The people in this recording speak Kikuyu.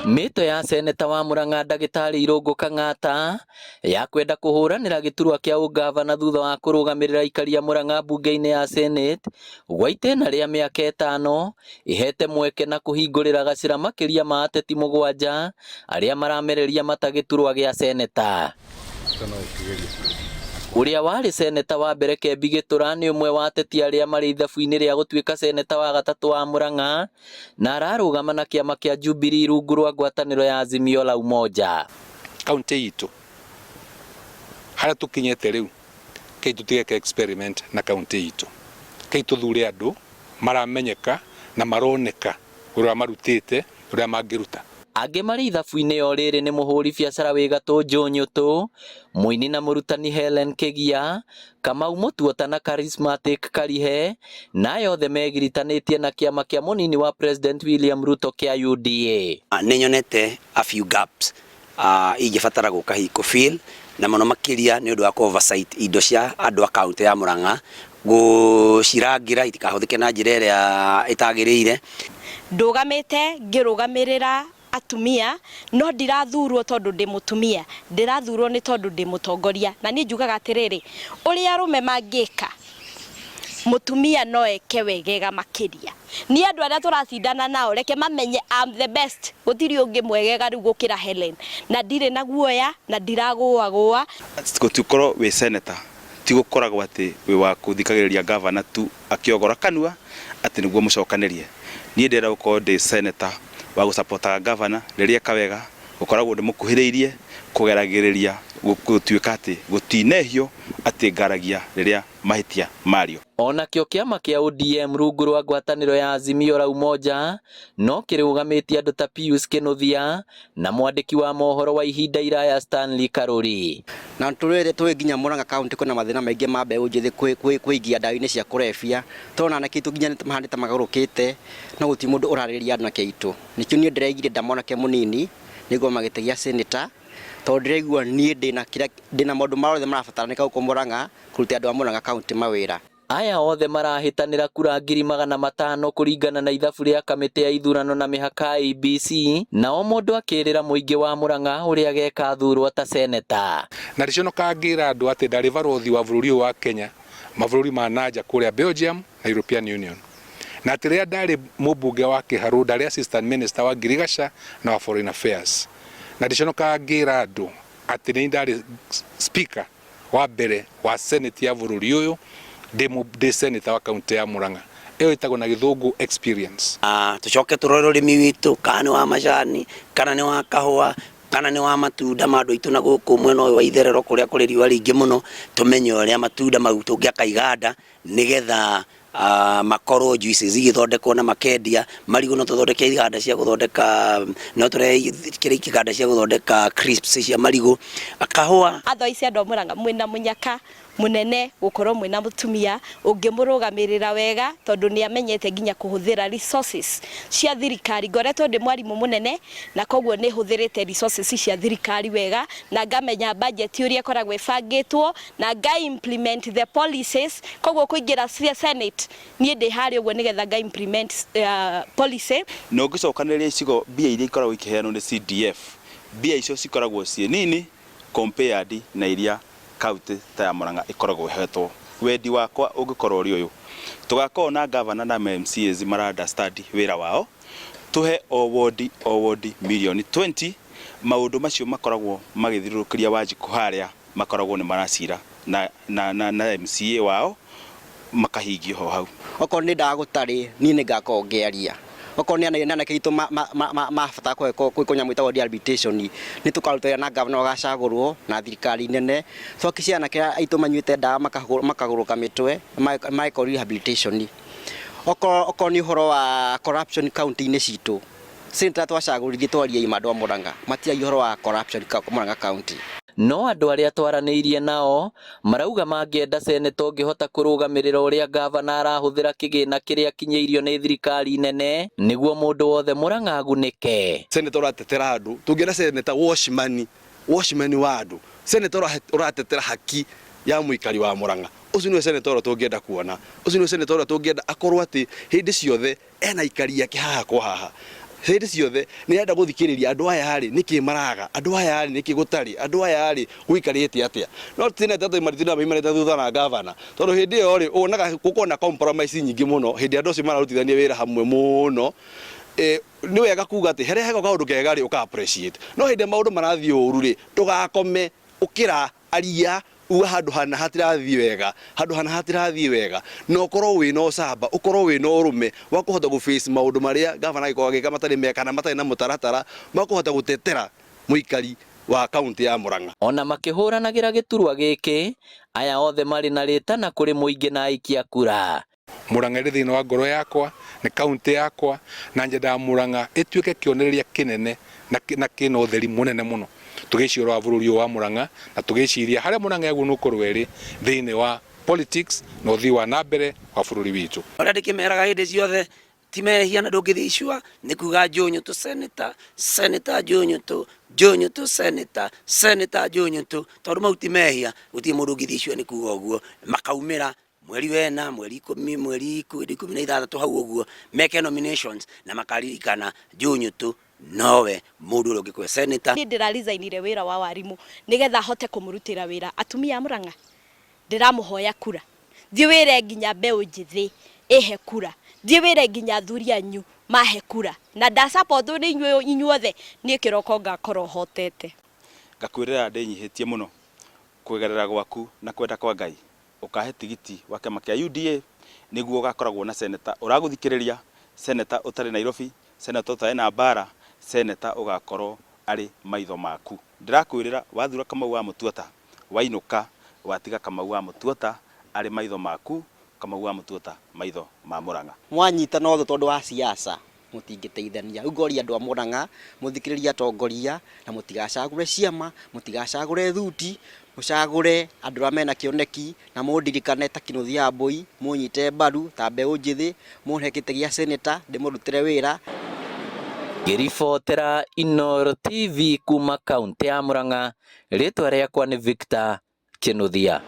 Mĩto ya seneta wa Murang'a ndagĩtarĩ Irũngũ Kang'ata ya kwenda kũhũranĩra gĩturwa kĩa ũngavana thutha wa kũrũgamĩrĩra aikari a Murang'a mbunge-inĩ ya Senate gwa itĩna rĩa mĩaka ĩtano ĩhete mweke na kũhingũrĩra gacĩra makĩria ma ateti mũgwanja arĩa maramereria mata gĩturwa gĩa seneta. Ũrĩa warĩ seneta wa mbere Kembi Gĩtũra nĩ ũmwe wa ateti arĩa marĩ ithabu-inĩ rĩa gũtuĩka seneta wa gatatũ wa Murang'a na ararũgama na kĩama kĩa Jubilee rungu rwa ngwatanĩro ya Azimio la Umoja. Kaunti itũ harĩa tũkinyĩte rĩu, kei tũtigeke experiment na kaunti itũ, kei tũthure andũ maramenyeka na maroneka ũrĩa marutĩte, ũrĩa mangĩruta. Angĩ marĩ ithabu-inĩ o rĩrĩ nĩ mũhũri biacara wĩ gatũ Joe Nyũtũ, mũini na mũrutani Helen Kĩgia, Kamau Mũtuota na Charismatic Karihe, na aya othe megiritanĩtie na kĩama kĩa mũnini wa President William Ruto kĩa UDA. Nĩ nyonete a few gaps ingĩbatara gũka hihi kũ fill, na mũno makĩria nĩ ũndũ wa kũ oversight indo cia andũ a kaũntĩ ya Murang'a, gũcirangĩra itikahũthĩke na njĩra ĩrĩa ĩtagĩrĩire. Ndũgamĩte ngĩrũgamĩrĩra atumia, no ndirathurwo tondũ ndĩ mũtumia, ndĩrathurwo nĩ tondũ ndĩ mũtongoria. Na niĩ njugaga atĩrĩrĩ, ũrĩa arũme mangĩka, mũtumia no eke wegega makĩria. Niĩ andũ arĩa tũracindana nao, reke mamenye I'm the best, gũtirĩ ũngĩ mwegega rĩu gũkĩra Helen. Na ndirĩ na guoya na ndiragũagũa. Gũtikorwo wĩ senator ti gũkoragwo atĩ wĩ wa kũthikagĩrĩria gavana tu akĩogora kanua atĩ nĩguo mũcokanĩrie. Niĩ ndĩrenda gũkorwo ndĩ senator wa gũsupportaga gavana rĩrĩa eka wega, gũkoragwo ndĩmũkuhĩrĩirie, kũgeragĩrĩria gũtuĩka atĩ gũtinehio atĩ ngaragia rĩrĩa mahĩtia mario. Onakĩo kĩama kĩa ODM rungu rwa ngwatanĩro ya Azimio la Umoja no kĩrũgamĩtie andũ ta Pius Kĩnuthia na mwandĩki wa mohoro wa ihinda iraya Stanley Karuri. Na tũrĩ tũĩ nginya Murang'a County kwĩna mathĩna maingĩ ma mbeũ njĩthĩ kwĩingia ndawa-inĩ cia kũrebia. Tũrona anake aitũ nginya mahana ta magarũrũkĩte, no gũtirĩ mũndũ ũrarĩrĩria anake aitũ. Nĩkĩo niĩ ndĩraigire nda mwanake mũnini nĩguo gĩtĩ gĩa senator, tondũ ndĩraigua niĩ ndĩna kĩrĩa, ndĩna maũndũ mothe marabataranĩka gũkũ Murang'a kũrutĩra andũ a Murang'a County mawĩra. Aya othe marahĩtanĩra kura 500,000 kũringana na ithabu rĩa kamĩtĩ ya ithurano na mĩhaka IEBC, na o mũndũ akĩrĩra mũingĩ wa Murang'a ũrĩa ageka athurwo ta seneta. Na ndiconokaga ngĩra andũ atĩ ndarĩ barothi wa bũrũri ũyũ wa Kenya mabũrũri ma nanja kũrĩa Belgium na European Union, na atĩ rĩrĩa ndarĩ mũmbunge wa Kĩharũ ndarĩ assistant minister wa Ngirigaca na wa Foreign Affairs, na ndiconokaga ngĩra andũ atĩ nĩ ndarĩ speaker wa mbere wa Senate ya bũrũri ũyũ ndĩ senator wa kaunti ya Murang'a. Ĩyo ĩtagwo na gĩthũngũ experience. Tũcoke tũrore ũrĩmi witũ, kana nĩ wa macani, kana nĩ wa kahũa, kana nĩ wa matunda ma andũ aitũ na gũkũ mwena ũyũ wa itherero kũrĩa kũrĩ riũa rĩingĩ mũno, tũmenye ũrĩa matunda mau tũngĩaka iganda nĩgetha makorwo juices igĩthondekwo na makendia. Marigũ no tũthondeke iganda cia gũthondeka, no tũrehe kĩrĩa iganda cia gũthondeka crisps cia marigũ, kahũa. Otherwise andũ a Murang'a mwĩna mũnyaka mũnene gũkorwo mwĩna mũtumia ũngĩmũrũgamĩrĩra wega, tondũ nĩ amenyete nginya kũhũthĩra resources cia thirikari. Ngoretwo ndĩ mwarimũ mũnene na koguo nĩ hũthĩrĩte resources cia thirikari wega, na ngamenya budget ũrĩa ĩkoragwo ĩbangĩtwo na nga implement the policies. Koguo kũingĩra Senate, niĩ ndĩ harĩa ũguo nĩgetha nga implement policy. Na ũngĩcokanĩrĩria icigo, mbia iria ikoragwo ikĩheanwo nĩ CDF, mbia icio cikoragwo ciĩ nini compared na iria kaunti ta ya Murang'a ĩkoragwo ĩhetwo. Wendi wakwa ũngĩkorwo ũrĩ ũyũ, tũgakorwo na governor na MCAs mara understand wĩra wao, tũhe o ward o ward mirioni 20, maũndũ macio makoragwo magĩthiũrũrũkĩria Wanjikũ harĩa makoragwo nĩ maracira na MCA wao makahingio ho hau. Okorwo nĩ ndawa gũtarĩ, niĩ nĩ ngakorwo ngĩaria. Okorwo nĩ anake aitũ mabatara gwĩkwo nyamũ ĩtagwo rehabilitation, nĩ tũkaruta wĩra na ngavana ũgacagũrwo na thirikari nene, tũhakikice anake aitũ manyuĩte ndawa makagũrũka mĩtwe magekwo rehabilitation. Okorwo nĩ ũhoro wa corruption kaunti-inĩ citũ, senator twacagũrire twarie ma andũ a Murang'a matiaria ũhoro wa corruption Murang'a County. No andũ arĩa twaranĩirie nao marauga mangĩenda seneta ũngĩhota kũrũgamĩrĩra ũrĩa ngavana arahũthĩra kĩgĩna kĩrĩa akinyĩirio nĩ thirikari nene nĩguo mũndũ wothe Murang'a agunĩke. Senator ũratetera andũ, tũngĩenda senator watchman, watchman wa andũ, senator ũratetera haki ya mũikari wa Murang'a, ũcio nĩwe senator ũrĩa tũngĩenda kuona, ũcio nĩwe senator ũrĩa tũngĩenda akorwo atĩ hĩndĩ ciothe ena aikari ake haha kwa haha. Hĩndĩ ciothe nĩ arenda gũthikĩrĩria andũ aya rĩ nĩkĩ maraga, andũ aya rĩ nĩkĩ gũtarĩ, andũ aya rĩ gũikarĩte atĩa. No seneta tũimarĩte maimarĩte thutha na gavana, tondũ hĩndĩ ĩyo rĩ wonaga gũkorwo na compromise nyingĩ mũno hĩndĩ andũ acio mararutithania wĩra hamwe mũno. Nĩ wega kuga atĩ harĩa hekwo kaũndũ kega rĩ ũka appreciate, no hĩndĩ ĩrĩa maũndũ marathiĩ ũru rĩ ndũgakome, ũkĩra, aria, uga handũ hana hatirathiĩ wega, handũ hana hatirathiĩ wega, na ũkorwo wĩna ũcamba, ũkorwo wĩna ũrũme wa kũhota gũ face maũndũ marĩa gavana angĩkorwo agĩka matarĩ mega kana matarĩ na mũtaratara ma kũhota gũtetera mũikari wa kaũntĩ ya Murang'a. Ona makĩhũranagĩra gĩturwa gĩkĩ, aya othe marĩ na rĩtana kũrĩ mũingĩ na aikia kura. Murang'a ĩrĩ thĩinĩ wa ngoro yakwa, nĩ kaũntĩ yakwa, na nyendaga Murang'a ĩtuĩke kĩonereria kĩnene na kĩna ũtheri mũnene mũno. Tũgĩciria ũhoro wa bũrũri ũyũ wa Murang'a na tũgĩciria harĩa Murang'a yagĩrĩirwo nĩ gũkorwo ĩrĩ thĩinĩ wa politics na ũthii wa na mbere wa bũrũri witũ. Ũrĩa ndĩkĩmeraga hĩndĩ ciothe ti mehia na ndũngĩthiĩ icua nĩ kuga Njunyutu senator, senator Njunyutu, Njunyutu senator, senator Njunyutu, tondũ mau ti mehia gũtirĩ mũndũ ũngĩthiĩ icua nĩ kuga ũguo, makaumĩra mweri wena mweri ikũmi mweri 16 hau ũguo meke nominations na makaririkana Njunyutu nowe mũndũ ũrĩa ũngĩkwe senator. Niĩ ndĩra resignire wĩra wa warimũ nĩgetha hote kũmũrutĩra wĩra. Atumia a Murang'a ndĩramũhoya kura, thiĩ wĩre nginya mbeũ njĩthĩ ĩhe kura, thiĩ wĩre nginya athuri anyu mahe kura, na nda support nĩ inyuĩ inyuothe, niĩ kĩroko ngakorwo hotete. Ngakwĩrĩra ndĩnyihĩtie mũno kũgerera gwaku na kwenda kwa Ngai ũkahe tigiti wa kĩama kĩa UDA nĩguo ũgakoragwo na seneta ũragũthikĩrĩria, seneta ũtarĩ Nairobi, seneta ũtarĩ na mbara, seneta ũgakorwo arĩ maitho maku. Ndĩrakwĩrĩra wathura Kamau wa Mũtuota wainũka watiga Kamau wa Mũtuota arĩ maitho maku, Kamau wa Mũtuota maitho ma Mũrang'a. Mwanyitana ũthũ tondũ wa siasa mũtingĩteithania. Rĩu ngoria andũ a Murang'a mũthikĩrĩrie atongoria na mũtigacagũre ciama, mũtigacagũre thuti, mũcagũre andũ arĩa mena kĩoneki na mũndirikane ta Kinuthia Wambui, mũnyite mbaru ta mbeũ njĩthĩ, mũhe gĩtĩ gĩa senator ndĩmũrutĩre wĩra. Ngĩribotera Inooro TV kuma kaũntĩ ya Murang'a, rĩtwa rĩakwa nĩ Victor Kinuthia.